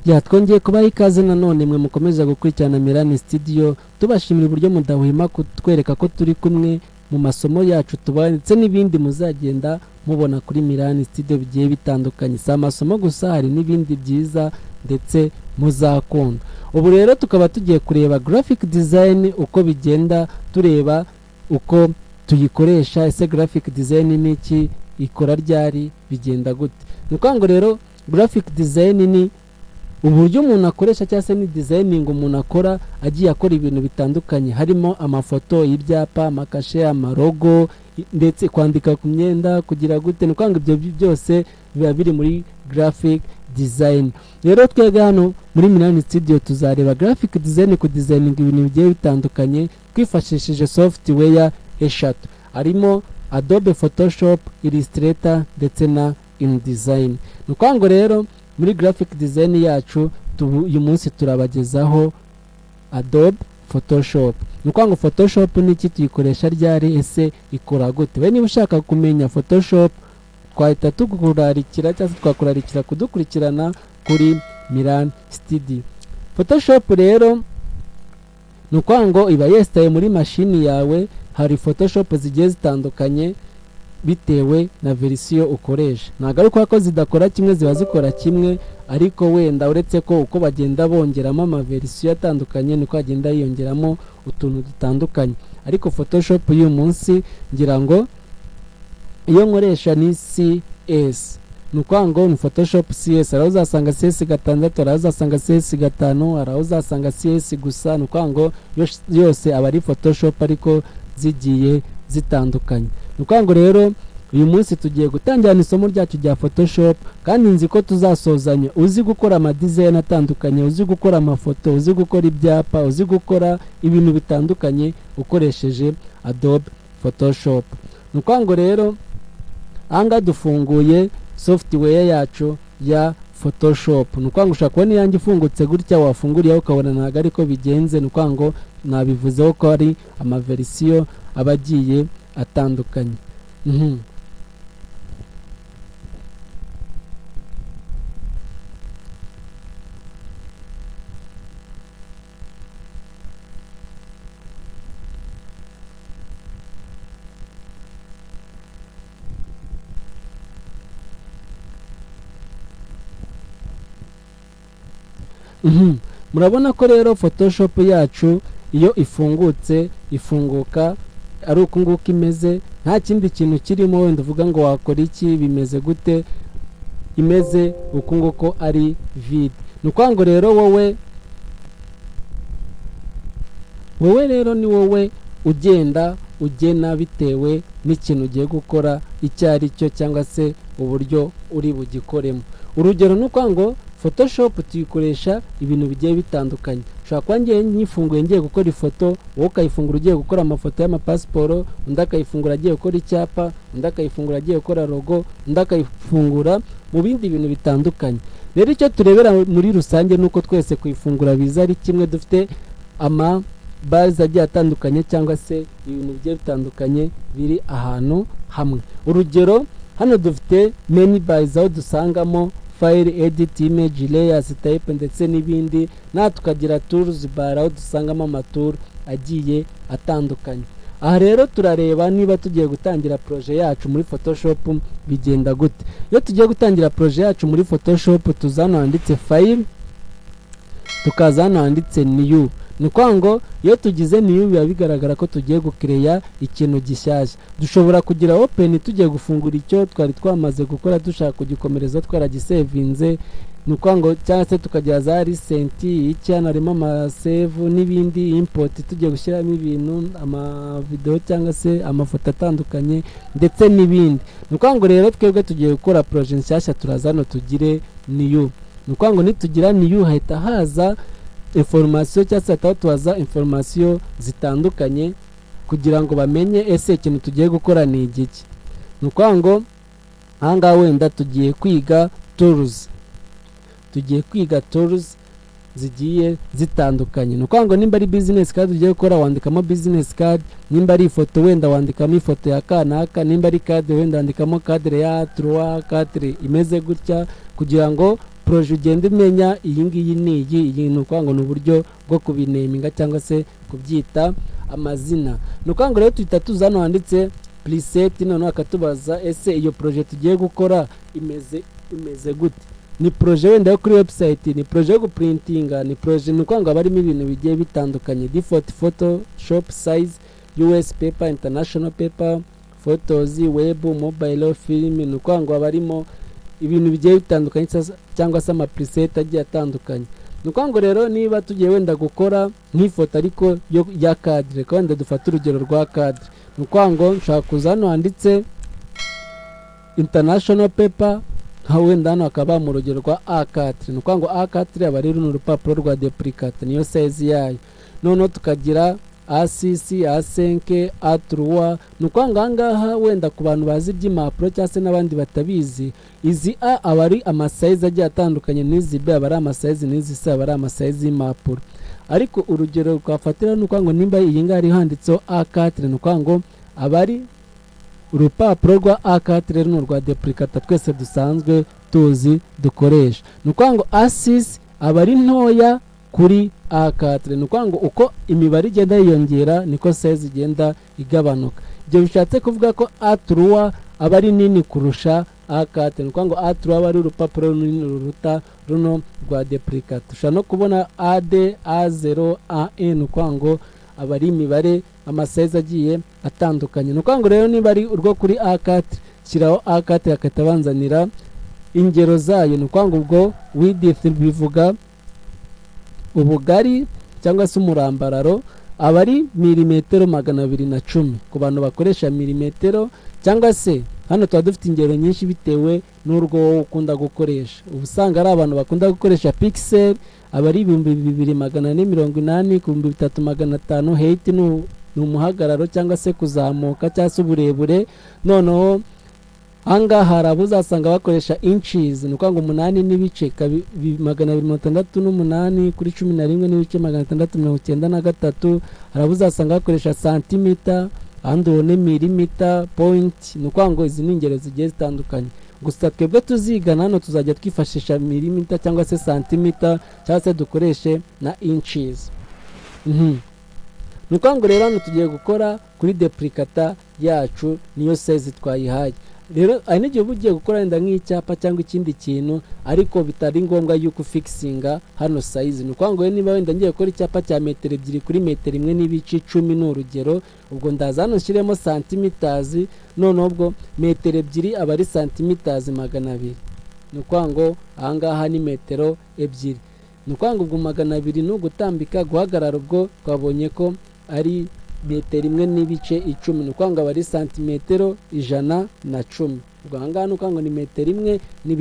Ya, twongeye kubaha ikaze nanone mwe mukomeza gukurikirana Mirani Studio. Tubashimira uburyo mudahwema kutwereka ko turi kumwe mu masomo yacu tubaha, ndetse n'ibindi muzagenda mubona kuri Mirani Studio bigiye bitandukanye. Si amasomo gusa, hari n'ibindi byiza ndetse muzakunda. Ubu rero tukaba tugiye kureba graphic design uko bigenda, tureba uko tuyikoresha. Ese graphic design ni iki? Ikora ryari? Bigenda gute? Ni ukuvuga ngo rero graphic design ni uburyo umuntu akoresha, cyangwa se ni designing umuntu akora agiye akora ibintu bitandukanye, harimo amafoto, ibyapa, amakashe, amalogo, ndetse kwandika ku myenda, kugira gute. Ni ukuvuga ngo ibyo byose biba biri muri graphic design. Rero twebwe hano muri Minani Studio tuzareba graphic design, ku designing ibintu bigiye bitandukanye twifashishije software eshatu, harimo Adobe Photoshop, Illustrator ndetse na InDesign. Ni ukuvuga ngo rero muri graphic design yacu uyu munsi turabagezaho Adobe Photoshop. Ni ukuvuga ngo Photoshop ni iki? Tuyikoresha ryari? Ese ikora gute? We niba ushaka kumenya Photoshop, twahita tukurarikira cyangwa se twakurarikira kudukurikirana kuri Miran Studio. Photoshop rero ni ukuvuga ngo iba yesitaye muri mashini yawe. Hari Photoshop zigiye zitandukanye bitewe na verisiyo ukoresha. Ntabwo ari ukuvuga ko zidakora kimwe, ziba zikora kimwe, ariko wenda uretse ko uko bagenda bongeramo amaverisiyo atandukanye niko hagenda hiyongeramo utuntu dutandukanye. Ariko Photoshop y'uyu munsi, ngira ngo iyo nkoresha ni CS, ni ukuvuga ngo ni Photoshop CS. Hari aho uzasanga CS 6, hari aho uzasanga CS 5, hari aho uzasanga CS gusa. Ni ukuvuga ngo yose aba ari Photoshop ariko zigiye zitandukanye. Ni ukuvuga ngo rero uyu munsi tugiye gutangirana isomo ryacu rya Photoshop, kandi nzi ko tuzasozanya uzi gukora amadesign atandukanye, uzi gukora amafoto, uzi gukora ibyapa, uzi gukora ibintu bitandukanye ukoresheje Adobe Photoshop. Ni ukuvuga ngo rero ahangaha dufunguye software yacu ya Photoshop. Ni ukuvuga ngo ushobora kubona iyanjye ifungutse gutya, wafunguriyeho ukabona ntabwo ariko bigenze. Ni ukuvuga ngo nabivuzeho ko ari amaverisiyo aba agiye atandukanye. Murabona ko rero Photoshop yacu iyo ifungutse, ifunguka ari uku nguku imeze, nta kindi kintu kirimo. Wenda uvuga ngo wakora iki, bimeze gute? Imeze uku nguku, ari vide. Ni ukuvuga ngo rero wowe rero ni wowe ugenda ugena bitewe n'ikintu ugiye gukora icyo ari cyo, cyangwa se uburyo uri bugikoremo. Urugero ni ukuvuga ngo Photoshop tuyikoresha ibintu bigiye bitandukanye. Ushobora kuba ngiye nyifunguye ngiye gukora ifoto, wowe ukayifungura ugiye gukora amafoto y'amapasiporo, undi akayifungura agiye gukora icyapa, undi akayifungura agiye gukora logo, undi akayifungura mu bindi bintu bitandukanye. Rero icyo turebera muri rusange ni uko twese kuyifungura biza ari kimwe, dufite ama baze agiye atandukanye cyangwa se ibintu bigiye bitandukanye biri ahantu hamwe. Urugero, hano dufite menu bars, aho dusangamo file, edit, image, layers, type ndetse n'ibindi. Na tukagira tools bar, aho dusangamo amatools agiye atandukanye. Aha rero turareba niba tugiye gutangira projet yacu muri Photoshop bigenda gute. Iyo tugiye gutangira projet yacu muri Photoshop, tuza hano handitse file, tukaza hano handitse new. Ni ukuvuga ngo iyo tugize new, biba bigaragara ko tugiye gukereya ikintu gishyashya. Dushobora kugira open tugiye gufungura icyo twari twamaze gukora, dushaka kugikomereza twaragisevinze. Ni ukuvuga ngo cyangwa se tukagira za recent, iki, hano harimo amasave n'ibindi, import tugiye gushyiramo ibintu, amavidewo cyangwa se amafoto atandukanye ndetse n'ibindi. Ni ukuvuga ngo rero twebwe tugiye gukora projet nshyashya, turaza hano tugire new. Ni ukuvuga ngo nitugira new, hahita haza information, cyangwa se hahita tubaza information zitandukanye kugira ngo bamenye ese ikintu tugiye gukora ni igiki. Ni ukuvuga ngo ahangaha wenda tugiye kwiga tools, tugiye kwiga tools zigiye zitandukanye. Ni ukuvuga ngo nimba ari business card ugiye gukora, wandikamo business card. Nimba ari ifoto, wenda wandikamo ifoto ya kanaka. Nimba ari cadre, wenda wandikamo cadre ya trois, cadre imeze gutya, kugira ngo projet ugenda umenya iyi ngiyi ni iyi, iyi. Ni ukuvuga ngo ni uburyo bwo kubineminga cyangwa se kubyita amazina. Ni ukuvuga ngo rero tuhita tuza hano handitse preset, noneho akatubaza: ese iyo projet tugiye gukora imeze gute? Ni projet wenda yo kuri website, ni projet yo guprintinga, ni projet? Ni ukuvuga ngo haba harimo ibintu bigiye bitandukanye: default Photoshop size, US paper, international paper, photos, web, mobile, film. Ni ukuvuga ngo haba harimo ibintu bigiye bitandukanye cyangwa se amapreset agiye atandukanye. Ni ukuvuga ngo rero niba tugiye wenda gukora nk'ifoto ariko yo ya cadre, reka wenda dufate urugero rwa cadre. Ni ukuvuga ngo nshobora kuza hano handitse international paper, nka wenda hano hakaba mu rugero rwa A4. Ni ukuvuga ngo A4 aba ari runo rupapuro rwa duplicata, niyo size yayo. Noneho tukagira A6, A5, A3. Ni ukuvuga ngo ahangaha wenda ku bantu bazi iby'impapuro cyangwa se n'abandi batabizi, izi A aba ari amasize agiye atandukanye, n'izi B aba ari amasize, n'izi C aba ari amasize y'impapuro. Ariko urugero twafatira ni ukuvuga ngo nimba iyi ngiyi handitseho A4, ni ukuvuga ngo aba ari urupapuro rwa A4, runo rwa duplicata twese dusanzwe tuzi dukoresha. Ni ukuvuga ngo A6 aba ari ntoya kuri A4. Ni ukuvuga ngo uko imibare igenda yiyongera niko size igenda igabanuka. Ibyo bishatse kuvuga ko A3 aba ari nini kurusha A4. Ni ukuvuga ngo A3 aba ari urupapuro runini ruruta runo rwa duplicata. Ushobora no kubona A2, A0, A1. Ni ukuvuga ngo aba ari imibare, amasize agiye atandukanye. Ni ukuvuga ngo rero niba ari urwo kuri A4, shyiraho A4, bagahita banzanira ingero zayo. Ni ukuvuga ngo ubwo width bivuga ubugari cyangwa se umurambararo, aba ari milimetero 210 ku bantu bakoresha milimetero, cyangwa se hano tuba dufite ingero nyinshi bitewe n'urwo wowe ukunda gukoresha. Uba usanga ari abantu bakunda gukoresha pixel, aba ari 2480 ku 3500. Height ni umuhagararo cyangwa se kuzamuka cyangwa se uburebure. Noneho ahangaha hari abo uzasanga bakoresha inches, ni ukuvuga ngo umunani n'ibice 268 kuri 11.693. Hari abo uzasanga bakoresha santimita, ahandi ubone milimita point. Ni ukuvuga ngo izi ni ingero zigiye zitandukanye. Gusa twebwe tuzigana hano tuzajya twifashisha milimita cyangwa se santimita cyangwa se dukoreshe na inches. Ni ukuvuga ngo rero hano tugiye gukora kuri duplicata yacu, niyo size twayihaye. Rero hari n'igihe uba ugiye gukora wenda nk'icyapa cyangwa ikindi kintu, ariko bitari ngombwa yuko ufixinga hano size. Ni ukuvuga ngo niba wenda ngiye gukora icyapa cya metero 2 kuri metero 1.10, ni urugero, ubwo ndaza hano nshyiremo centimeters. Noneho ubwo metero 2 aba ari centimeters 200. Ni ukuvuga ngo ahangaha ni metero 2. Ni ukuvuga ngo ubwo 200 ni ugutambika guhagarara, ubwo twabonye ko ari metero 1.10. Ni ukuvuga ngo aba ari santimetero 110. Ubwo aha ngaha ni ukuvuga ngo ni metero 1.10. Ni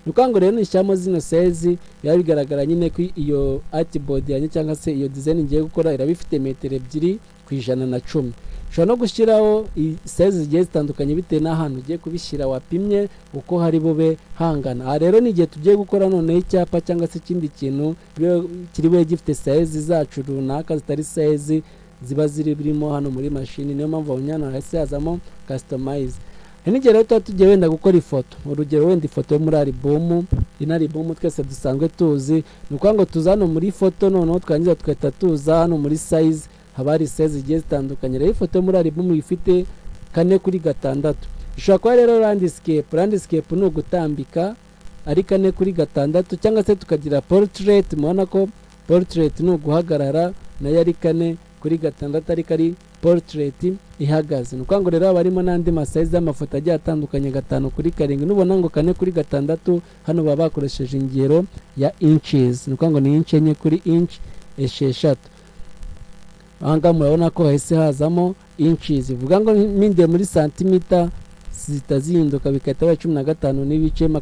ukuvuga ngo rero nishyiramo zino size, biba bigaragara nyine ko iyo artboard yanjye cyangwa se iyo design ngiye gukora iraba ifite metero 2 ku 110. Ushobora no gushyiraho size zigiye zitandukanye bitewe n'ahantu ugiye kubishyira wapimye uko hari bube hangana. Aha rero ni igihe tugiye gukora noneho icyapa cyangwa se ikindi kintu kiri bube gifite size zacu runaka, zitari size ziba ziri birimo hano muri mashini. Niyo mpamvu abonye hano hasi hazamo customize. Hari n'igihe rero tuba tugiye wenda gukora ifoto, urugero wenda ifoto yo muri album, ino album twese dusanzwe tuzi. Ni ukuvuga ngo tuza hano muri foto, noneho twarangiza tugahita tuza hano muri size, haba hari size zigiye zitandukanye. Rero ifoto yo muri album ifite 4 kuri 6, ishobora kuba rero landscape. Landscape ni ugutambika, ari 4 kuri 6, cyangwa se tukagira portrait. Mubona ko portrait ni uguhagarara, nayo ari 4 kuri 6, ariko ari portrait ihagaze. Ni ukuvuga ngo rero haba harimo n'andi masize y'amafoto agiye atandukanye, 5 kuri 7. Nubona ngo 4 kuri 6, hano baba bakoresheje ingero ya inches. Ni ukuvuga ngo ni inch 4 kuri inch 6. Aha ngaha murabona ko hahise hazamo inches, bivuga ngo mpinduye muri santimita zihita zihinduka, bigahita biba 15.24 ku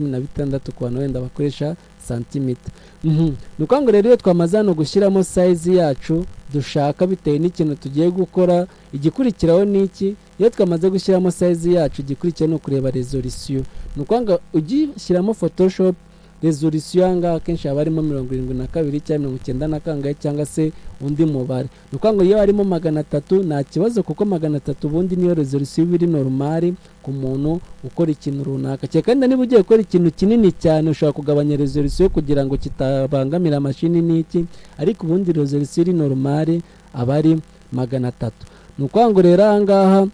10.16 ku bantu wenda bakoresha santimita. Ni ukuvuga ngo rero iyo twamaze hano gushyiramo size yacu dushaka bitewe n'ikintu tugiye gukora, igikurikiraho ni iki? Iyo twamaze gushyiramo size yacu, igikurikira ni ukureba resolution. Ni ukuvuga ngo ugishyiramo Photoshop Résolution ahangaha akenshi haba harimo 72 cyangwa 90 na kangahe cyangwa se undi mubare. Ni ukuvuga ngo iyo harimo 300 nta kibazo, kuko 300 ubundi niyo résolution iba iri normal ku muntu ukora ikintu runaka. Kereka kandi niba ugiye gukora ikintu kinini cyane, ushobora kugabanya résolution kugira ngo kitabangamira mashini n'iki, ariko ubundi résolution iri normal aba ari 300. Ni ukuvuga ngo rero ahangaha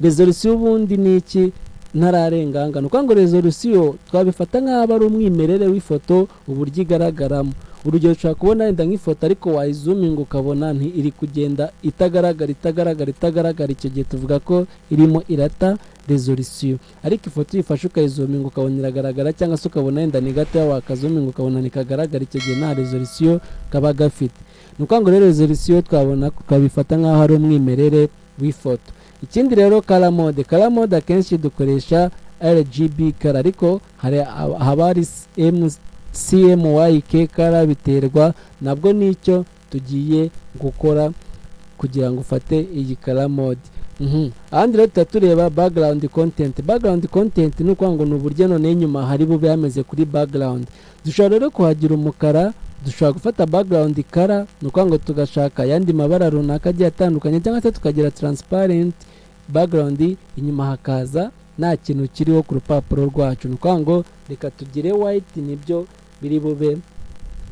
résolution ubundi ni iki? Ntararenga ahangaha, ni ukuvuga ngo résolution twabifata nk'aho ari umwimerere w'ifoto, uburyo igaragaramo. Urugero, ushobora kubona wenda nk'ifoto, ariko wayizuminga ukabona nti iri kugenda itagaragara, itagaragara, itagaragara. Icyo gihe tuvuga ko irimo irata résolution. Ariko ifoto uyifashe ukayizuminga ukabona iragaragara, cyangwa se ukabona wenda ni gatoya, wakazuminga ukabona ntikagaragara, icyo gihe nta résolution kaba gafite. Ni ukuvuga ngo rero résolution twabona twabifata nk'aho ari umwimerere w'ifoto. Ikindi rero, color mode. Color mode akenshi dukoresha RGB color, ariko hari haba hari M CMYK color, biterwa nabwo n'icyo tugiye gukora kugira ngo ufate iyi color mode. Ahandi rero tuba tureba background content. Background content ni ukuvuga ngo ni uburyo noneho inyuma hari bube hameze kuri background. Dushobora rero kuhagira umukara, dushobora gufata background color, ni ukuvuga ngo tugashaka ayandi mabara runaka agiye atandukanye, cyangwa se tukagira transparent background, inyuma hakaza nta kintu kiriho ku rupapuro rwacu. Ni ukuvuga ngo reka tugire white, nibyo biri bube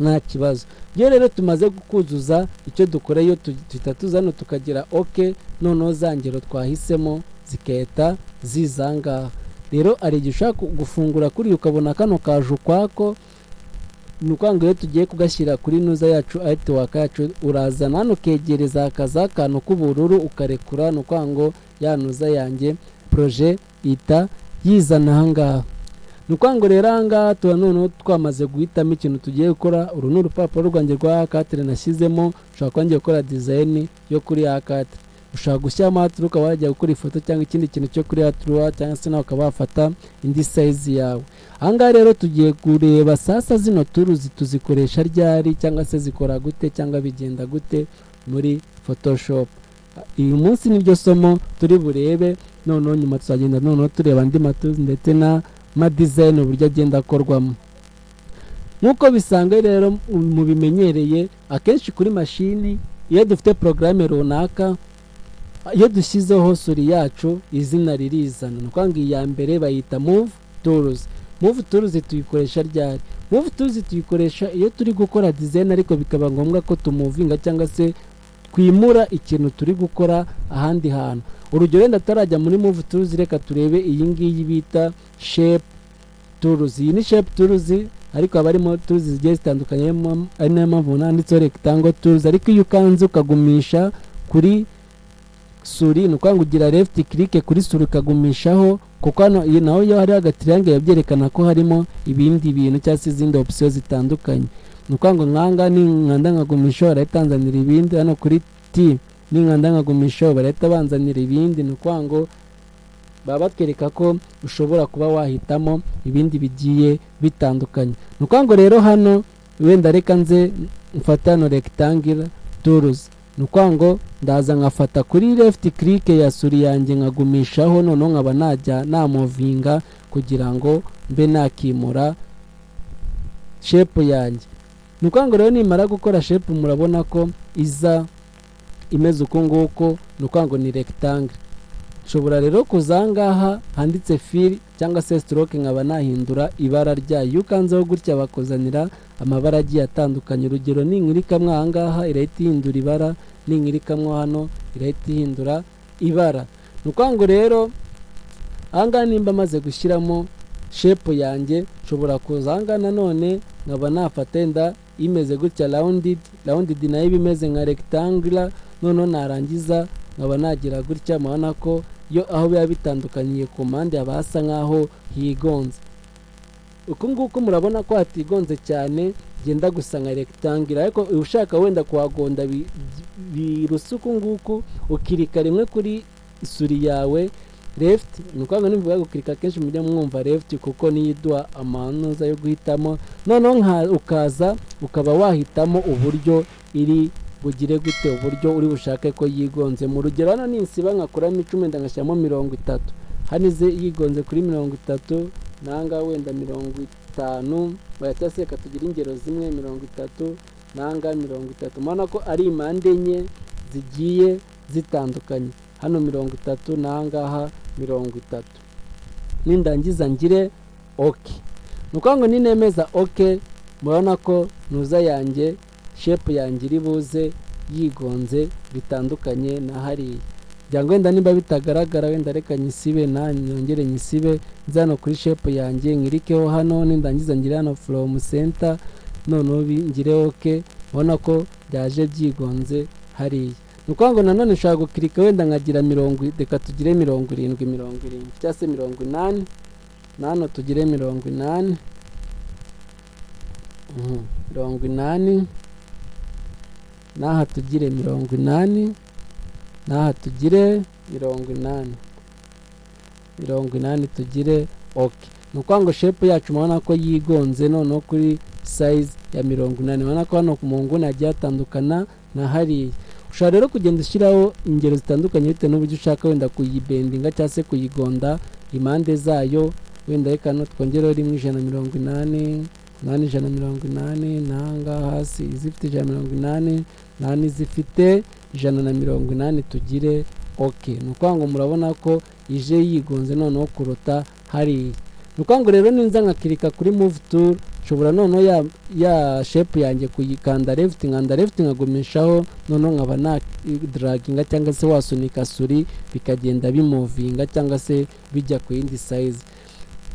nta kibazo. Iyo rero tumaze kuzuza, icyo dukora iyo tuhita tuza hano tukagira OK, noneho za ngero twahisemo zigahita ziza ngaha. Rero hari igihe ushobora gufungura kuri ukabona kano kaje ukwako. Ni ukuvuga ngo iyo tugiye kugashyira kuri nuza yacu, artwork yacu, urazana hano ukegereza hakaza akantu k'ubururu, ukarekura. Ni ukuvuga ngo ya nuza yanjye, projet, ihita yizana ahangaha. Ni ukuvuga ngo rero ahangaha tuba noneho twamaze guhitamo ikintu tugiye gukora. Uru ni urupapuro rwanjye rwa A4 nashyizemo. Ushobora kuba ngiye gukora design yo kuri A4, ushobora gushyiramo A3 ukaba wajya gukora ifoto cyangwa ikindi kintu cyo kuri A3, cyangwa se nawe ukaba wafata indi size yawe. Ahangaha rero tugiye kureba sasa zino tools tuzikoresha ryari, cyangwa se zikora gute, cyangwa bigenda gute muri Photoshop. Uyu munsi niryo somo turi burebe. Noneho nyuma tuzagenda noneho tureba andi ma tools ndetse na ma design uburyo agenda akorwamo. Nk'uko bisanzwe rero mubimenyereye, akenshi kuri mashini iyo dufite porogaramu runaka, iyo dushyizeho souris yacu izina ririzana. Ni ukuvuga ngo iya mbere bayita move tools. Move tools tuyikoresha ryari? Move tools tuyikoresha iyo turi gukora design, ariko bikaba ngombwa ko tumuvinga cyangwa se twimura ikintu turi gukora ahandi hantu. Urugero, wenda atarajya muri move tools, reka turebe iyi ngiyi bita shape tools. Iyi ni shape tools, ariko haba harimo tools zigiye zitandukanye, ari nayo mpamvu nanditseho rectangle tools. Ariko iyo ukanze ukagumisha kuri souris, ni ukuvuga ngo ugira left click kuri souris ukagumishaho, kuko hano iyo naho iyo hariho aga triangle byerekana ko harimo ibindi bintu cyangwa se izindi option zitandukanye. Ni ukuvuga ngo nkanga ninkanda nkagumishaho barahita banzanira ibindi. Hano kuri T ninkanda nkagumishaho barahita banzanira ibindi. Ni ukuvuga ngo baba batwereka ko ushobora kuba wahitamo ibindi bigiye bitandukanye. Ni ukuvuga ngo rero hano wenda reka nze mfata hano rectangle tools. Ni ukuvuga ngo ndaza nkafata kuri left click ya souris yanjye nkagumishaho, noneho nkaba najya namuvinga kugira ngo mbe nakimura shape yanjye. Ni ukuvuga ngo rero nimara gukora shape, murabona ko iza imeze uku nguku. Ni ukuvuga ngo ni rectangle. Nshobora rero kuza aha ngaha handitse fill cyangwa se stroke, nkaba nahindura ibara ryayo. Iyo ukanzeho gutya bakuzanira amabara agiye atandukanye. Urugero, ninkirikamwo aha ngaha irahita ihindura ibara, ninkirikamwo hano irahita ihindura ibara. Ni ukuvuga ngo rero aha ngaha nimba maze gushyiramo shape yanjye, nshobora kuza aha ngaha nanone nkaba nafata wenda imeze gutya, rounded. Rounded nayo iba imeze nka rectangular. Noneho narangiza nkaba nagira gutya, murabona ko yo aho biba bitandukaniye ku mpande haba hasa nk'aho higonze. Uku nguku murabona ko hatigonze cyane, byenda gusa nka rectangle. Ariko ushaka wenda kuhagonda birusa uku nguku, ukirika rimwe kuri souris yawe left. Ni ukuvuga ngo nivuga gukirika kenshi mujya mwumva left, kuko niyo iduha amanuza yo guhitamo. Noneho ukaza ukaba wahitamo uburyo iri bugire gute, uburyo uri bushake ko yigonze. Mu rugero, hano ninsiba nkakuramo 10, wenda ngashyiramo 30, hano ize yigonze kuri 30, nanga wenda mirongo 50, cyangwa se reka tugire ingero zimwe, 30 nanga 30. Murabona ko ari impande enye zigiye zitandukanye. Hano 30 n'ahangaha 30. Nindangiza ngire OK. Ni ukuvuga ngo ninemeza OK, murabona ko nuza yanjye, shape yanjye iri buze yigonze bitandukanye na hariya. Kugira ngo wenda nimba bitagaragara, wenda reka nyisibe, nongere nyisibe, nze hano kuri shape yanjye, nkirikeho hano. Nindangiza ngire hano from center, noneho ngire OK. Ubona ko byaje byigonze hariya. Ni ukuvuga ngo nanone nshobora gukirika wenda nkagira mirongo, reka tugire 70, 70 cyangwa se 80, na hano tugire 80, 80, n'aha tugire 80, n'aha tugire 80, 80, tugire OK. Ni ukuvuga ngo shape yacu murabona ko yigonze noneho kuri size ya 80. Urabona ko hano mu nguni hagiye hatandukana na hariya. Ushobora rero kugenda ushyiraho ingero zitandukanye bitewe n'uburyo ushaka wenda kuyibendinga cyangwa se kuyigonda impande zayo. Wenda reka hano twongereho rimwe 180, nani 180, n'ahangaha hasi izifite 180, nani izifite 180, tugire OK. Ni ukuvuga ngo murabona ko ije yigonze noneho kuruta hariya. Ni ukuvuga ngo rero ninza nkakirika kuri move tool, nshobora noneho ya shape yanjye kuyikanda left, nkanda left nkagumishaho, noneho nkaba na draginga cyangwa se wasunika souris, bikagenda bimuvinga cyangwa se bijya ku yindi size.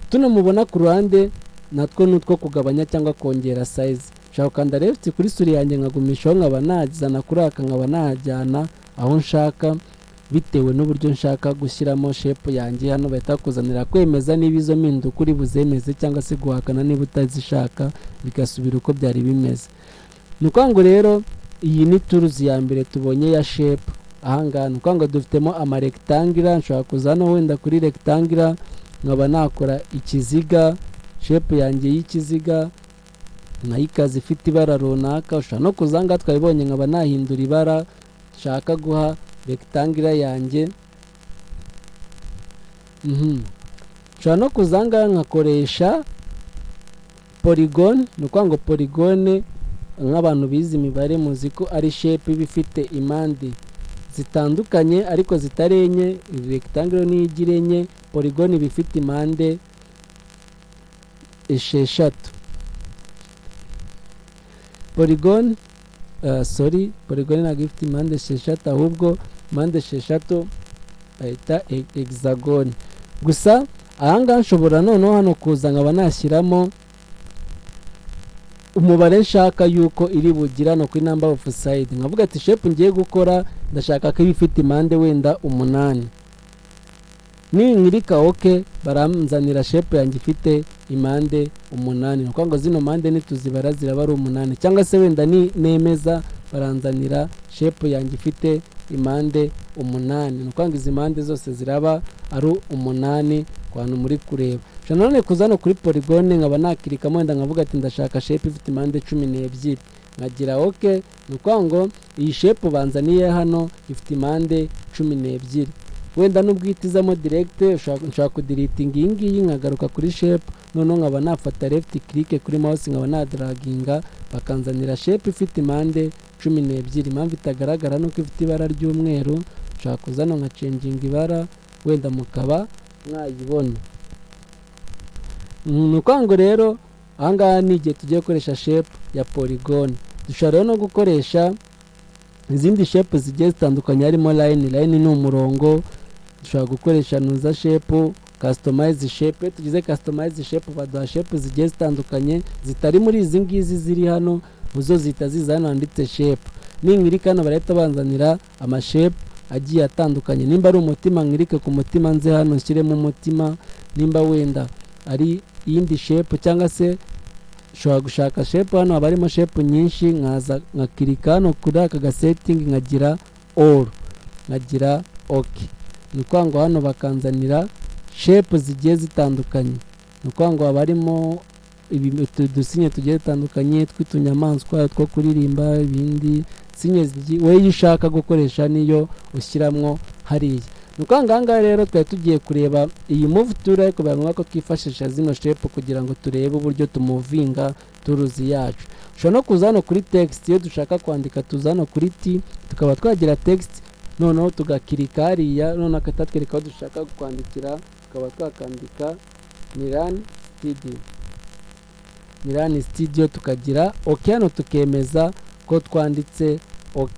Tuno mubona ku ruhande natwo ni utwo kugabanya cyangwa kongera size. Nshobora gukanda left kuri souris yanjye nkagumishaho, nkaba nazana kuri aka, nkaba najyana aho nshaka bitewe n'uburyo nshaka gushyiramo shape yanjye. Hano bahita bakuzanira kwemeza niba izo mpinduka uri buzemeze cyangwa se guhakana niba utazishaka, bigasubira uko byari bimeze. Ni ukuvuga ngo rero iyi ni tools ya mbere tubonye ya shape. Ahangaha ni ukuvuga ngo dufitemo amarectangle. Nshobora kuza hano wenda kuri rectangle, nkaba nakora ikiziga, shape yanjye y'ikiziga nayo ikaza ifite ibara runaka. Ushobora no kuza ahangaha, twabibonye, nkaba nahindura ibara nshaka guha rectangle yanjye. Nshobora no kuza ahangaha nkakoresha polygon. Ni ukuvuga ngo polygon, nk'abantu bize imibare muzi ko ari shape iba ifite impande zitandukanye ariko zitari enye. Rectangle niyo igira enye, polygon iba ifite impande 6. Polygon, sorry, polygon ntabwo ifite impande 6, ahubwo impande 6 bayita hexagon. Gusa ahangaha nshobora noneho hano kuza nkaba nashyiramo umubare nshaka yuko iri bugira hano kuri number of side, nkavuga ati shape ngiye gukora ndashaka ko iba ifite impande wenda 8. Ninkirika OK, baranzanira shape yanjye ifite impande 8. Ni ukuvuga ngo zino mpande nituzibara ziraba ari 8. Cyangwa se wenda ni nemeza, baranzanira shape yanjye ifite impande 8. Ni ukuvuga ngo izi mpande zose ziraba ari 8 ku bantu muri kureba. Nshobora nanone kuza hano kuri polygon, nkaba nakirikamo wenda nkavuga ati ndashaka shape ifite impande 12, nkagira OK. Ni ukuvuga ngo iyi shape banzaniye hano ifite impande 12. Wenda nubwo ihita direct, nshobora kudiritinga iyi ngiyi, nkagaruka kuri shape, noneho nkaba nafata left click kuri mouse, nkaba nadraginga, bakanzanira shape ifite impande 12. Impamvu itagaragara nuko ifite ibara ry'umweru. Nshobora kuza hano nkacenginga ibara, wenda mukaba mwayibona. Ni ukuvuga ngo rero ahangaha ni igihe tugiye gukoresha shape ya polygon. Dushobora rero no gukoresha izindi shape zigiye zitandukanye, harimo line. Line ni umurongo. Dushobora gukoresha nuza shape, customize shape. Iyo tugize customize shape, baduha shape zigiye zitandukanye zitari muri izi ngizi ziri hano, zo zihita ziza hano handitse shape. Ninkirika hano, barahita banzanira amashape agiye atandukanye. Nimba ari umutima, nkirike ku mutima, nze hano nshyiremo umutima. Nimba wenda ari iyindi shape, cyangwa se ushobora gushaka shape hano, haba harimo shape nyinshi, nkaza nkakirika hano kuri aka gasetting, nkagira all, nkagira OK. Ni ukuvuga ngo hano bakanzanira shape zigiye zitandukanye. Ni ukuvuga ngo haba harimo udusinye tugiye dutandukanye tw'utunyamaswa, two kuririmba, ibindi sinye wowe iyo ushaka gukoresha niyo ushyiramo hariya. Ni ukuvuga aha ngaha rero twari tugiye kureba iyi move tool, ariko biba ngombwa ko twifashisha zino shape kugira ngo turebe uburyo tumovinga tools yacu. Ushobora no kuza hano kuri text. Iyo dushaka kwandika, tuza hano kuri T, tukaba twagira text, noneho tugakirika hariya, noneho akatwereka aho dushaka kwandikira, tukaba twakandika Milan Studio, Milan Studio, tukagira OK hano, tukemeza ko twanditse OK.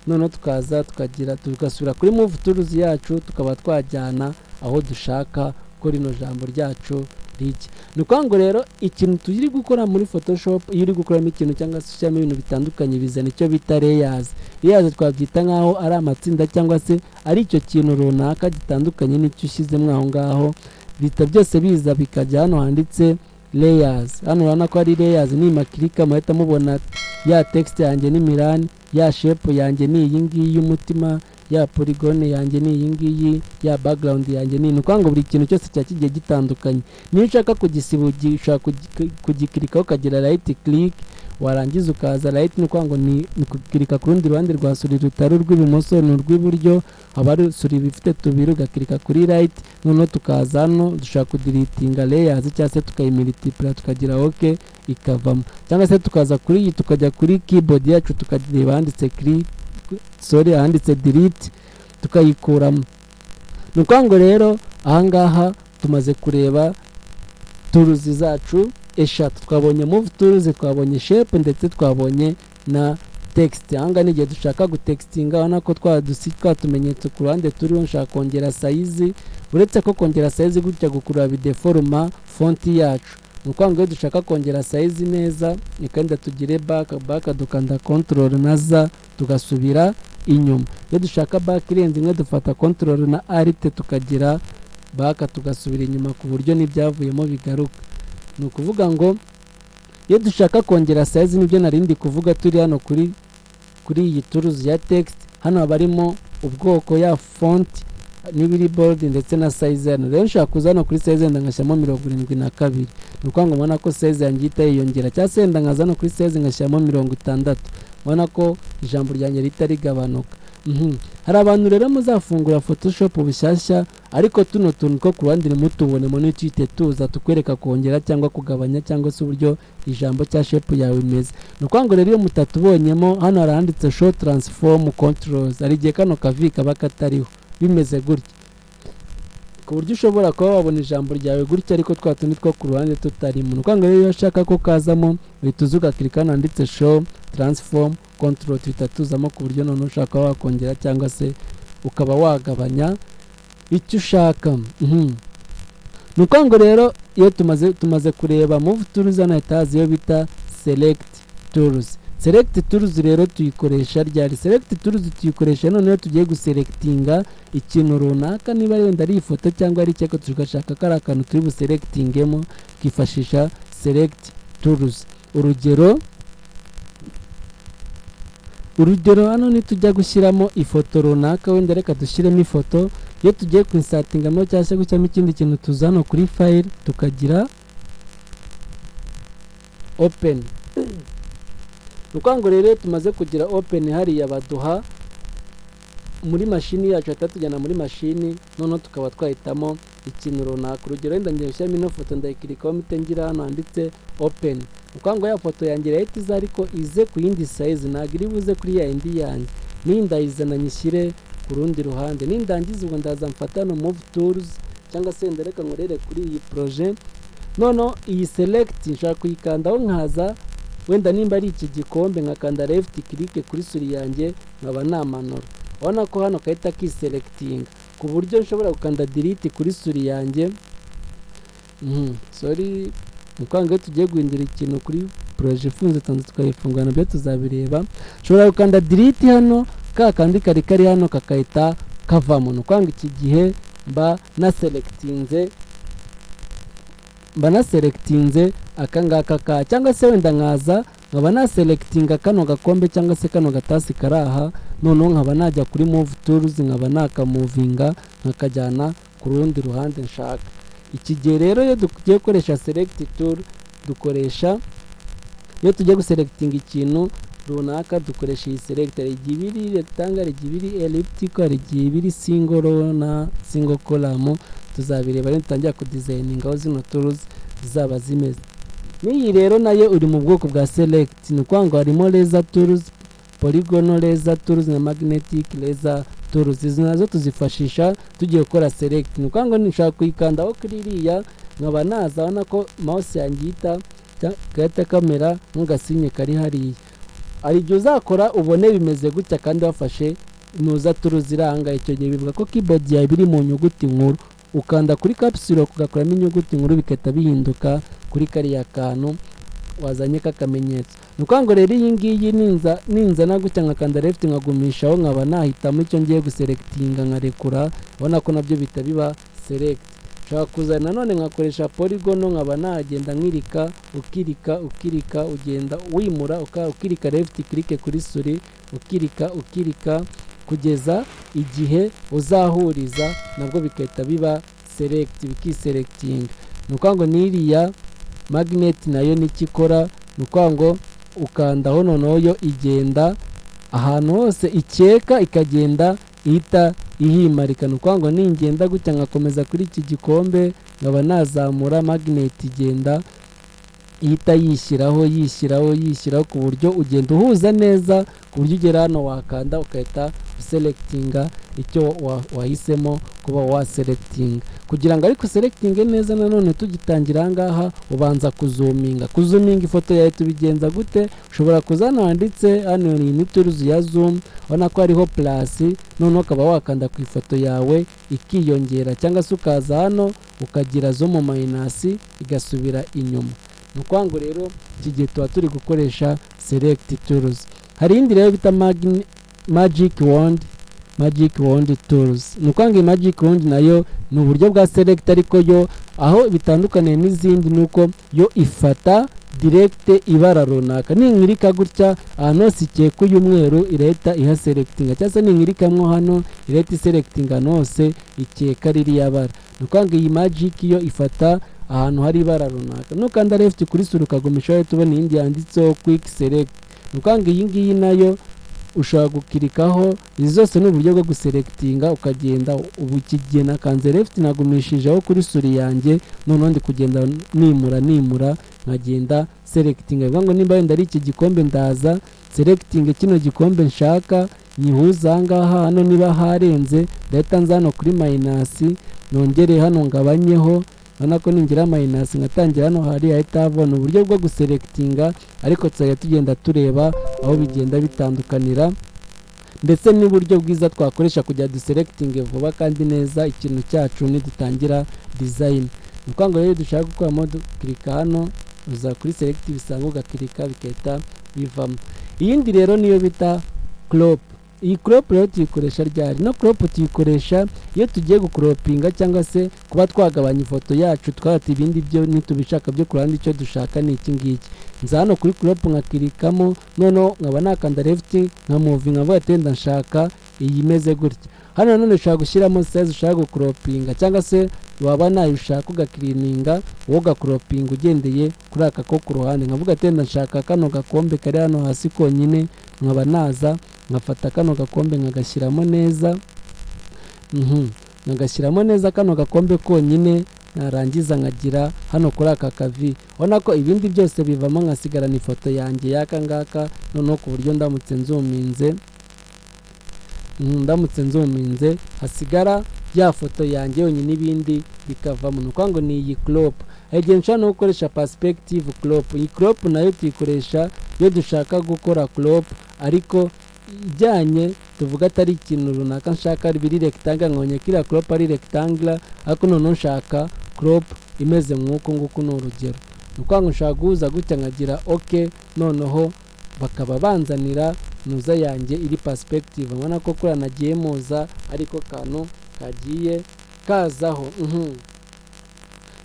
Noneho tukaza tukagira, tugasubira kuri move tools yacu, tukaba twajyana aho dushaka ko rino jambo ryacu rijya. Ni ukuvuga ngo rero ikintu turi gukora muri Photoshop, iyo uri gukoramo ikintu cyangwa se ushyiramo ibintu bitandukanye, bizana icyo bita layers. Layers twabyita nk'aho ari amatsinda cyangwa se ari icyo kintu runaka gitandukanye n'icyo ushyizemo aho ngaho. Bihita byose biza bikajya hano handitse layers. Hano urabona ko ari layers. Nimakirika, muhita mubona ya text yanjye ni Milan, ya shape yanjye ni iyi ngiyi y'umutima, ya polygon yanjye ni iyi ngiyi, ya background yanjye ni iyi. Ukuvuga ngo buri kintu cyose kiba kigiye gitandukanye. Niyo ushaka kugisiba, ushobora kugikirikaho, ukagira right click, warangiza ukaza right. Ni ukuvuga ngo ni gukirika ku rundi ruhande rwa souris rutari urw'ibumoso, ni urw'iburyo. Haba hari souris ifite tubiri, ugakirika kuri right. Noneho tukaza hano, dushobora kudeletinga layers cyangwa se tukayimultipla, tukagira OK, ikavamo. Cyangwa se tukaza kuri iyi, tukajya kuri keyboard yacu, tukareba handitse click, sorry, ahanditse delete, tukayikuramo. Ni ukuvuga ngo rero ahangaha tumaze kureba tools zacu eshatu. Twabonye move tools, twabonye shape, ndetse twabonye na text. Ahangaha ni igihe dushaka gutextinga. Urabona ko twa tumenyetso ku ruhande turiho. Nshaka kongera size, uretse ko kongera size gutya gukurura bideforma font yacu. Ni ukuvuga ngo iyo dushaka kongera size neza, kandi tugire back. Back dukanda control na Z, tugasubira inyuma. Iyo dushaka back irenze imwe, dufata control na alt, tukagira back, tugasubira inyuma ku buryo n'ibyavuyemo bigaruka. Ni ukuvuga ngo iyo dushaka kongera size, nibyo narindi kuvuga, turi hano kuri iyi tools ya text. Hano haba harimo ubwoko ya font n'ibiri bold ndetse na size. Hano rero nshobora kuza hano kuri size, wenda ngashyiramo 72. Ni ukuvuga ngo mbona ko size yanjye ihita yiyongera. Cyangwa se wenda nkaza hano kuri size, ngashyiramo 60, ubona ko ijambo ryanjye rihita rigabanuka. Hari abantu rero muzafungura Photoshop bushyashya, ariko tuno tuntu two ku ruhande ntimutubonemo, ntituhite tuza tukwereka kongera cyangwa kugabanya cyangwa se uburyo ijambo cya shape yawe imeze. Ni ukuvuga ngo rero iyo mutatubonyemo, hano hari ahanditse show transform controls. Hari igihe kano kavi kaba katariho, bimeze gutya, ku buryo ushobora kuba wabona ijambo ryawe gutya, ariko twa tundi two ku ruhande tutarimo. Ni ukuvuga ngo rero iyo ushaka ko kazamo, uhita uza ugakirika hano handitse show transform control, tuhita tuzamo, ku buryo noneho ushaka kuba wakongera cyangwa se ukaba wagabanya icyo ushaka. Ni ukuvuga ngo rero iyo tumaze kureba move tools, hano hahita haza iyo bita select tools. Select tools rero tuyikoresha ryari? Select tools tuyikoresha noneho tugiye guselectinga ikintu runaka, niba wenda ari ifoto cyangwa ari icyapa, tugashaka ko ari akantu turi buselectingemo, twifashisha select tools. Urugero, hano nitujya gushyiramo ifoto runaka, wenda reka dushyiremo ifoto. Iyo tugiye kwinsertingamo cyangwa se gushyiramo ikindi kintu, tuza hano kuri file, tukagira open. Ni ukuvuga ngo rero iyo tumaze kugira open hariya, baduha muri mashini yacu, bahita tujyana muri mashini, noneho tukaba twahitamo ikintu runaka. Urugero, wenda ngiye gushyiramo ino foto, ndayikirikaho, mpite ngira hano handitse open. Ni ukuvuga ngo ya foto yanjye irahita iza, ariko ize ku yindi size, ntabwo iri buze kuri ya yindi yanjye. Nindayizana nyishyire ku rundi ruhande. Nindangiza, ubwo ndaza mfata hano move tools, cyangwa se wenda reka nkorere kuri iyi projet. Noneho iyi select nshobora kuyikandaho, nkaza wenda nimba ari iki gikombe, nkakanda left click kuri souris yanjye, nkaba namanura. Urabona ko hano gahita kiselectinga, ku buryo nshobora gukanda delete kuri souris yanjye. Sorry, ni ukuvuga ngo iyo tugiye guhindura ikintu kuri projet ifunze, tubanza tukayifungura, nabyo tuzabireba. Nshobora gukanda delete hano, ka kandi kari kari hano kakahita kavamo. Ni ukuvuga ngo iki gihe mba naselectinze aka ngaka ka, cyangwa se wenda nkaza nkaba naselectinga kano gakombe cyangwa se kano gatasi kari aha, noneho nkaba najya kuri move tools, nkaba nakamovinga, nkakajyana ku rundi ruhande nshaka. Iki gihe rero iyo tugiye gukoresha select tool, dukoresha iyo tugiye guselectinga ikintu Runaka dukoresha iyi select. Hari igihe iba iri rectangle, hari igihe iba iri elliptical, hari igihe iba iri single row na single column. Tuzabireba nidutangira kudesigninga aho zino tools zizaba zimeze. N'iyi rero nayo uri mu bwoko bwa select. Ni ukuvuga ngo harimo lasso tools, polygonal lasso tools na magnetic lasso tools. Izi nazo tuzifashisha tugiye gukora select. Ni ukuvuga ngo nshobora kuyikandaho kuri iriya, nkaba naza, ubona ko mouse yanjye ihita gahita kamera nk'agasinye kari hariya. Hari igihe uzakora ubone bimeze gutya kandi wafashe nuza tools iranga. Icyo gihe bivuga ko keyboard yawe iri mu nyuguti nkuru. Ukanda kuri caps lock, ugakuramo inyuguti nkuru, bigahita bihinduka kuri kariya kantu wazanye k'akamenyetso. Ni ukuvuga ngo rero iyi ngiyi ninzana gutya, nkakanda left, nkagumishaho, nkaba nahitamo icyo ngiye guselectinga, nkarekura, ubona ko nabyo bihita biba select. Nshobora kuza nanone nkakoresha polygon, nkaba nagenda nkirika, ukirika, ukirika, ugenda wimura, ukirika left click kuri souris, ukirika, ukirika kugeza igihe uzahuriza, nabwo bigahita biba select, bikiselectinga. Ni ukuvuga ngo n'iriya magnet nayo nicyo ikora. Ni ukuvuga ngo ukandaho, noneho yo igenda ahantu hose ikeka, ikagenda ihita ihimarika. Ni ukuvuga ngo ningenda gutya nkakomeza kuri iki gikombe, nkaba nazamura magnet, igenda ihita yishyiraho, yishyiraho, yishyiraho, ku buryo ugenda uhuza neza, ku buryo ugera hano wakanda ugahita uselectinga icyo wahisemo kuba waselectinga. Kugira ngo ariko uselectinge neza, nanone tugitangira aha ngaha ubanza kuzoominga. Kuzoominga ifoto yawe tubigenza gute? Ushobora kuza hano handitse, hano ni tools ya zoom, ubona ko hariho plus, noneho ukaba wakanda ku ifoto yawe ikiyongera, cyangwa se ukaza hano ukagira zoom minus, igasubira inyuma. Ni ukuvuga ngo rero iki gihe tuba turi gukoresha select tools. Hari iyindi rero bita magic wand, magic wand tools. Ni ukuvuga ngo iyi magic wand nayo ni uburyo bwa select, ariko yo aho bitandukaniye n'izindi ni uko yo ifata direct ibara runaka. Ninkirika gutya, ahantu hose ikeka uyu mweru irahita ihaselectinga, cyangwa se ninkirikamwo hano irahita iselectinga ahantu hose ikeka ririya bara. Ni ukuvuga ngo iyi magic yo ifata ahantu hari ibara runaka. Nukanda left kuri souris ukagumishaho, uhita ubona iyindi yanditseho quick select. Ni ukuvuga ngo iyi ngiyi nayo ushobora gukirikaho. Izi zose ni uburyo bwo guselectinga, ukagenda. Ubu iki gihe nakanze left, nagumishijeho kuri souris yanjye, noneho ndi kugenda nimura, nimura, nkagenda selectinga. Bivuga ngo nimba wenda ari iki gikombe, ndaza selecting kino gikombe nshaka, nyihuza aha ngaha. Hano niba harenze, ndahita nza hano kuri minus, nongere hano ngabanyeho. Urabona ko ningira minus nkatangira hano hari hahita habona uburyo bwo guselectinga. Ariko tuzajya tugenda tureba aho bigenda bitandukanira, ndetse n'uburyo bwiza twakoresha kugira duselectinge vuba kandi neza ikintu cyacu nidutangira design. Ni ukuvuga ngo rero dushaka gukuramo, dukirika hano, uza kuri select bisanzwe, ugakirika bigahita bivamo. Iyindi rero niyo bita crop. Iyi crop rero tuyikoresha ryari? No crop tuyikoresha iyo tugiye gucropinga cyangwa se kuba twagabanya ifoto yacu, twahata ibindi byo nitubishaka byo ku ruhande, icyo dushaka ni iki ngiki. Nza hano kuri crop nkakirikamo, noneho nkaba nakanda left, nkamovinga, nkavuga ati wenda nshaka iyi imeze gutya. Hano nanone ushobora gushyiramo size ushaka gucropinga, cyangwa se waba nayo ushaka ugacleaninga, wowe ugacropinga ugendeye kuri aka ko ku ruhande. Nkavuga ati wenda nshaka kano gakombe kari hano hasi konyine, nkaba naza nkafata kano gakombe nkagashyiramo neza, nkagashyiramo neza kano gakombe konyine. Narangiza nkagira hano kuri aka kavi, ubona ko ibindi byose bivamo, nkasigarana ifoto yanjye y'aka ngaka. Noneho ku buryo ndamutse nzoominze hasigara ya foto yanjye yonyine, ibindi bikavamo. Ni ukuvuga ngo ni iyi crop. Hari igihe nshobora no gukoresha perspective crop. Iyi crop nayo tuyikoresha iyo dushaka gukora crop ariko ijyanye, tuvuga atari ikintu runaka nshaka biri rectangle, nkabonye ko iriya crop ari rectangle, ariko noneho nshaka crop imeze nk'uku nguku. Ni urugero. Ni ukuvuga ngo nshaka guhuza gutya, nkagira ok, noneho bakaba banzanira nuza yanjye iri perspective. Ubona ko kuriya nagiye muza ariko kantu kagiye kazaho.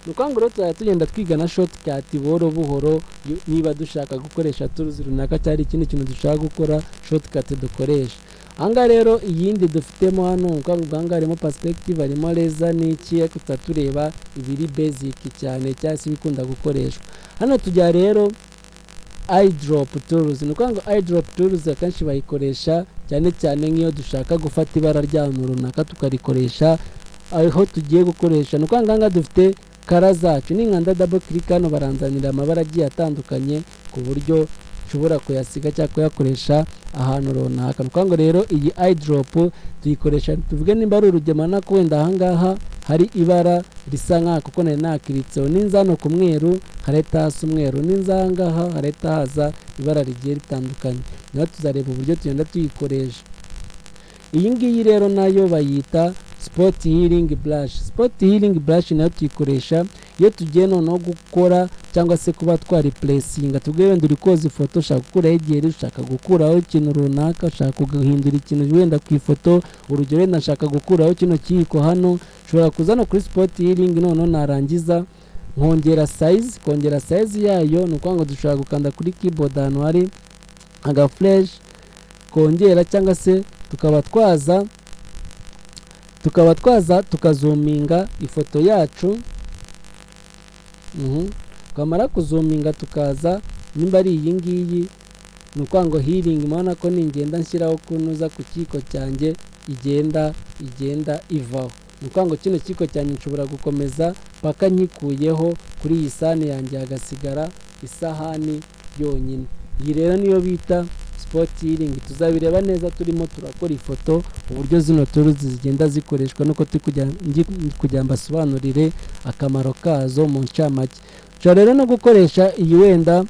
Ni ukuvuga ngo rero tuzajya tugenda twiga na shortcut buhoro buhoro, niba dushaka gukoresha tools runaka cyangwa ikindi kintu dushaka gukora, shortcut dukoresha. Ahangaha rero iyindi dufitemo hano, ni ukuvuga ngo ahangaha harimo perspective, harimo lasso n'iki, ariko tuba tureba ibiri basic cyane cyangwa se ibikunda gukoreshwa. Hano tujya rero Eyedrop tools. Ni ukuvuga ngo eyedrop tools akenshi bayikoresha cyane cyane nk'iyo dushaka gufata ibara ry'ahantu runaka, tukarikoresha aho tugiye gukoresha. Ni ukuvuga ngo ahangaha dufite color zacu. Ninkanda double click hano, baranzanira amabara agiye atandukanye ku buryo nshobora kuyasiga cyangwa kuyakoresha ahantu runaka. Ni ukuvuga ngo rero iyi eyedrop tuyikoresha, tuvuge nimba ari urugero ko wenda ahangaha hari ibara risa nkaha, kuko nari nakiritseho, ninza hano ku mweru harahita hasa umweru, ninza ahangaha harahita haza ibara rigiye ritandukanye. Naho tuzareba uburyo tugenda tuyikoresha. Iyi ngiyi rero nayo bayita spot healing brush. Spot healing brush nayo tuyikoresha iyo tugiye noneho gukora cyangwa se kuba twareplacinga. Tubwe wenda uri koza ifoto, ushaka gukuraho igiheri, ushaka gukuraho ikintu runaka, ushaka guhindura ikintu wenda ku ifoto. Urugero, wenda nshaka gukuraho kino kiyiko hano, nshobora kuza no kuri spot healing, noneho narangiza nkongera size. Kongera size yayo ni ukuvuga ngo dushobora gukanda kuri keyboard ahantu hari agaflèche kongera, cyangwa se tukaba twaza tukazoominga ifoto yacu. Twamara kuzoominga, tukaza nimba ari iyi ngiyi, ni ukuvuga ngo healing, murabona ko ningenda nshyiraho kunuza ku kiko cyanjye igenda ivaho. Ni ukuvuga ngo kino kiko cyanjye nshobora gukomeza paka nkikuyeho kuri iyi sahani yanjye, hagasigara isahani yonyine. Iyi rero niyo bita spot healing. Tuzabireba neza turimo turakora ifoto, uburyo zino tools zigenda zikoreshwa, nuko turi kugira mbasobanurire akamaro kazo mu ncamake. Ushobora rero no gukoresha iyi wenda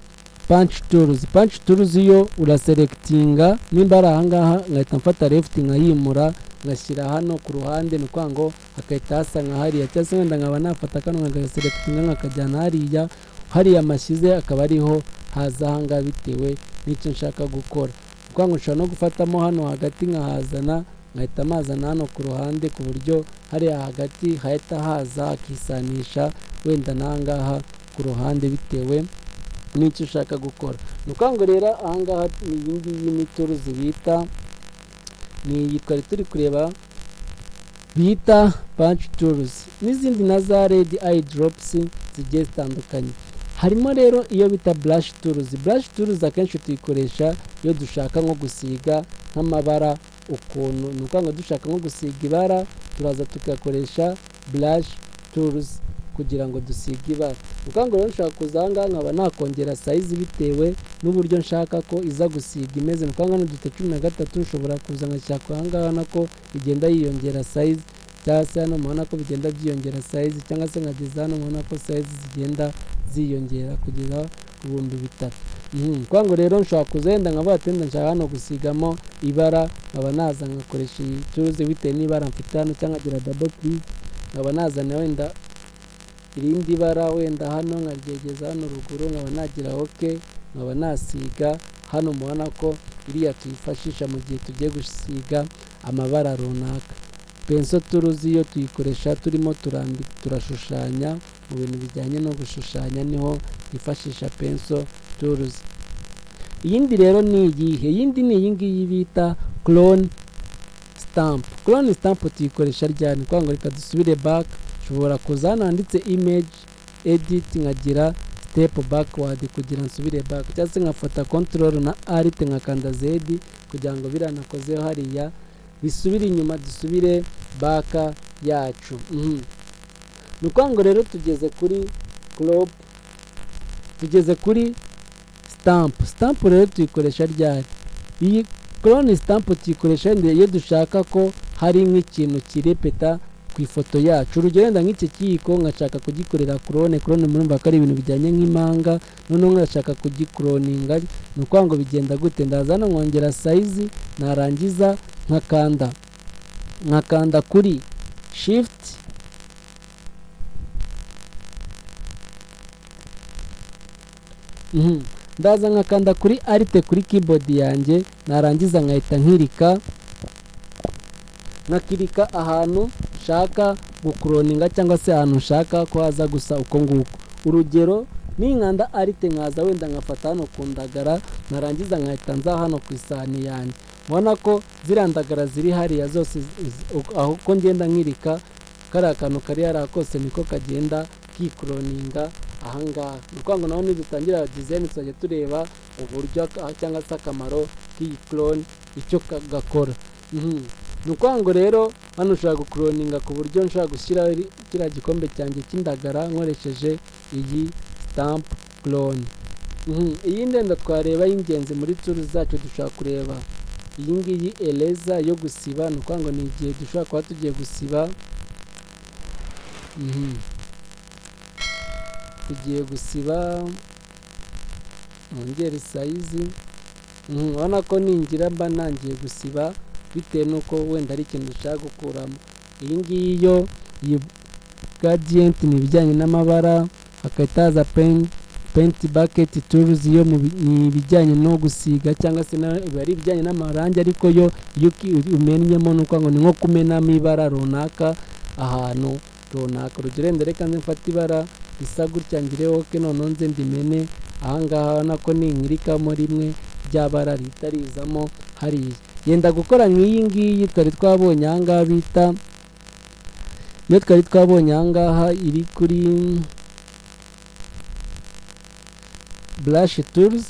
patch tools. Patch tools yo uraselectinga nimba ari ahangaha, nkahita mfata left nkayimura, ngashyira hano ku ruhande, ni ukuvuga ngo hagahita hasa nka hariya. Cyangwa se wenda nkaba nafata kano nkagaselectinga, nkakajyana hariya, hariya mashyize akaba ariho haza ahangaha, bitewe n'icyo nshaka gukora. Ni ukuvuga ngo nshobora no gufatamo hano hagati nkahazana, nkahita mazana hano ku ruhande, ku buryo hariya hagati hahita haza hakisanisha wenda n'ahangaha ku ruhande, bitewe n'icyo ushaka gukora. Ni ukuvuga ngo rero ahangaha ni iyi ngiyi ni tools bita, ni iyi twari turi kureba bita patch tools, n'izindi na za red eye drops zigiye zitandukanye. Harimo rero iyo bita brush tools. Brush tools akenshi tuyikoresha iyo dushaka nko gusiga nk'amabara ukuntu. Ni ukuvuga ngo dushaka nko gusiga ibara, turaza tugakoresha brush tools kugira ngo dusige ibara. Ni ukuvuga ngo rero nshobora kuza aha ngaha nkaba nakongera size bitewe n'uburyo nshaka ko iza gusiga imeze. Ni ukuvuga ngo hano dufite 13, nshobora kuza ngashyira aha ngaha, nako igenda yiyongera size, cyangwa se hano mubona ko bigenda byiyongera size, cyangwa se nkageza hano mubona ko size zigenda ziyongera kugeza ku 3000. Ni ukuvuga ngo rero nshobora kuza wenda nkavuga ati wenda nshaka hano gusigamo ibara, nkaba naza nkakoresha iyi tools bitewe n'ibara mfite hano, cyangwa nkagira double click, nkaba nazana wenda irindi bara wenda hano, nkaryegeza hano ruguru, nkaba nagira OK, nkaba nasiga hano. Mubona ko iriya tuyifashisha mu gihe tugiye gusiga amabara runaka. Pencil tools iyo tuyikoresha turimo turashushanya, mu bintu bijyanye no gushushanya niho twifashisha pencil tools. Iyindi rero ni iyihe? Iyindi ni iyi ngiyi bita clone stamp. Clone stamp tuyikoresha ryari? Ni ukuvuga ngo reka dusubire back. Nshobora kuza hano handitse image edit, nkagira step backward kugira nsubire back, cyangwa se nkafata control na alt, nkakanda Z kugira ngo biriya nakozeho hariya bisubire inyuma, dusubire back yacu. Ni ukuvuga ngo rero tugeze kuri crop, tugeze kuri stamp. Stamp rero tuyikoresha ryari? Iyi clone stamp tuyikoresha iyo dushaka ko hari nk'ikintu kirepeta ku ifoto yacu. Urugero, wenda nk'iki kiyiko nkashaka kugikorera clone. Clone murumva ko ari ibintu bijyanye nk'impanga, noneho nkashaka kugikloninga. Ni ukuvuga ngo bigenda gute? Ndaza hano nkongera size, narangiza nkakanda kuri shift. Ndaza nkakanda kuri alt kuri keyboard yanjye, narangiza nkahita nkakirika ahantu nshaka gukloninga, cyangwa se ahantu nshaka ko haza gusa uko nguko. Urugero, ninkanda alt, nkaza wenda nkafata hano ku ndagara, narangiza nkahita nza hano ku isahani yanjye, ubona ko ziriya ndagara ziri hariya zose, aho uko ngenda nkirika kariya kantu kari hariya kose, niko kagenda kikloninga ahangaha. Ni ukuvuga ngo naho nidutangira design tuzajya tureba Uburyo cyangwa se akamaro k'iyi clone, icyo gakora. Ni ukuvuga ngo rero hano ushobora gucloninga ku buryo nshobora gushyiraho kiriya gikombe cyanjye cy'indagara nkoresheje iyi stamp clone. Iyi ndenda twareba y'ingenzi muri tools zacu, dushobora kureba iyi ngiyi eraser yo gusiba. Ni ukuvuga ngo ni igihe dushobora kuba tugiye gusiba, tugiye gusiba, nongere size. Urabona ko ningira mba ntangiye gusiba bitewe n'uko wenda ari ikintu dushaka gukuramo. Iyi ngiyi yo, iyi gradient, ni ibijyanye n'amabara. Hagahita haza paint bucket tools, yo ni ibijyanye no gusiga cyangwa se biba ari ibijyanye n'amarangi, ariko yo iyo umennyemo, ni ukuvuga ngo ni nko kumenamo ibara runaka ahantu runaka. Urugero, wenda reka nze mfate ibara risa gutya, ngire OK, noneho nze ndimene ahangaha. Urabona ko ninkirikamo rimwe, rya bara rihita rizamo hariya. Yenda gukora nk'iyi ngiyi twari twabonye ahangaha bita, iyo twari twabonye ahangaha iri kuri brush tools,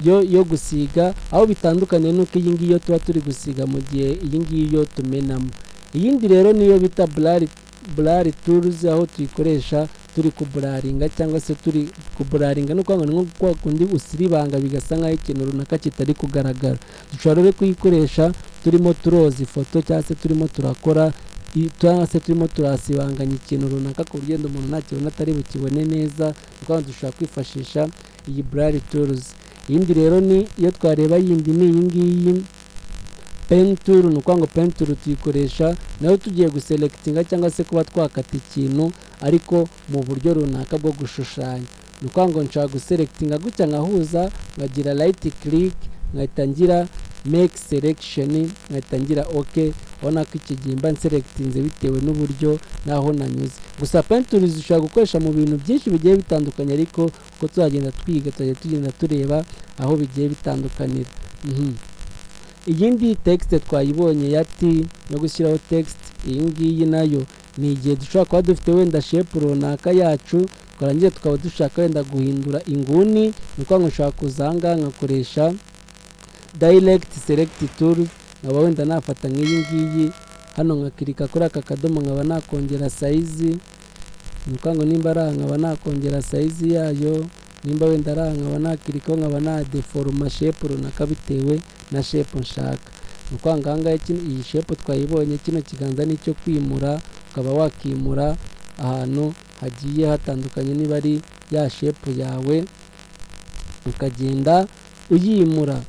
yo gusiga. Aho bitandukaniye nuko iyi ngiyi yo tuba turi gusiga, mu gihe iyi ngiyi yo tumenamo. Iyindi rero niyo bita blur tools, aho tuyikoresha turi kublurringa cyangwa se turi kublurringa, ni ukuvuga ngo ni nko kwa kundi usiribanga bigasa nk'aho ikintu runaka kitari kugaragara. Dushobora rero kuyikoresha turimo turoza ifoto, cyangwa se turimo turakora, cyangwa se turimo turasibanganya ikintu runaka ku buryo wenda umuntu ntakibona atari bukibone neza. Ni ukuvuga ngo dushobora kwifashisha iyi blur tools. Iyindi rero ni iyo twareba yindi ni iyi ngiyi pen tool. Ni ukuvuga ngo pen tool tuyikoresha nayo tugiye guselectinga cyangwa se kuba twakata ikintu, ariko mu buryo runaka bwo gushushanya. Ni ukuvuga ngo nshobora guselectinga gutya, nkahuza, nkagira right click, nkahita ngira make selection, nkahita ngira OK. Ubona ko iki gihe mba nselectinze bitewe n'uburyo n'aho nanyuze. Gusa pen tool zishobora gukoresha mu bintu byinshi bigiye bitandukanye, ariko uko tuzagenda twiga tuzajya tugenda tureba aho bigiye bitandukanira. Iyindi text twayibonye ya T no gushyiraho text. Iyi ngiyi nayo ni igihe dushobora kuba dufite wenda shape runaka yacu, twarangiza tukaba dushaka wenda guhindura inguni. Ni ukuvuga ngo nshobora kuza aha ngaha nkakoresha direct select tool, nkaba wenda nafata nk'iyi ngiyi hano, nkakirika kuri aka kadomo, nkaba nakongera size. Ni ukuvuga ngo nimba ari aha, nkaba nakongera size yayo. Nimba wenda ari aha, nkaba nakirikaho, nkaba nadeforma shape runaka bitewe na shape nshaka. Ni ukuvuga ngo aha ngaha iyi shape twayibonye. Kino kiganza ni icyo kwimura, ukaba wakimura ahantu hagiye hatandukanye. Niba ari ya shape yawe, ukagenda uyimura.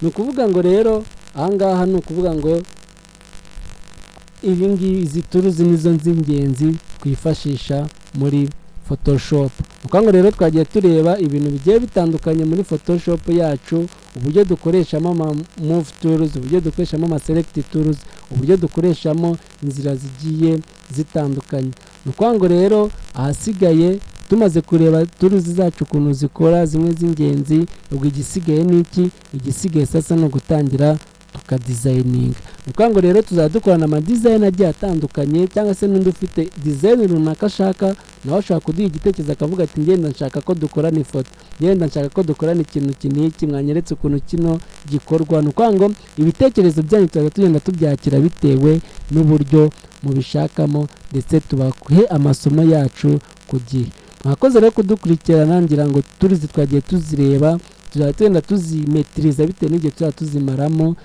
Ni ukuvuga ngo rero ahangaha ni ukuvuga ngo ibi ngibi, izi tools nizo z'ingenzi twifashisha muri Photoshop. Ni ukuvuga ngo rero twagiye tureba ibintu bigiye bitandukanye muri Photoshop yacu: uburyo dukoreshamo ama move tools, uburyo dukoreshamo ama select tools, uburyo dukoreshamo inzira zigiye zitandukanye. Ni ukuvuga ngo rero ahasigaye, tumaze kureba tools zacu ukuntu zikora, zimwe z'ingenzi, ubwo igisigaye ni iki? Igisigaye sasa ni ugutangira tukadesigninga. Ni ukuvuga ngo rero tuzajya dukorana amadesign agiye atandukanye, cyangwa se n'undi ufite design runaka ashaka, nawe ashobora kuduha igitekerezo akavuga ati: "Ngenda nshaka ko dukorana ifoto, ngenda nshaka ko dukorana ikintu iki n'iki, mwanyeretse ukuntu kino gikorwa." Ni ukuvuga ngo ibitekerezo byanyu tuzajya tugenda tubyakira bitewe n'uburyo mubishakamo, ndetse tubahe amasomo yacu ku gihe. Mwakoze rero kudukurikirana. Ngira ngo tools twagiye tuzireba, tuzajya tugenda tuzimetiriza bitewe n'igihe tuzajya tuzimaramo.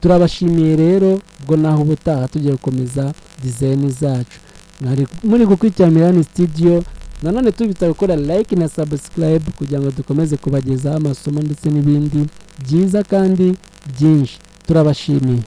Turabashimiye rero. Ubwo naho ubutaha tugiye gukomeza design zacu. Mwari muri gukurikira Mirani Studio. Nanone tubitsa gukora like na subscribe kugira ngo dukomeze kubagezaho amasomo ndetse n'ibindi byiza kandi byinshi. Turabashimiye.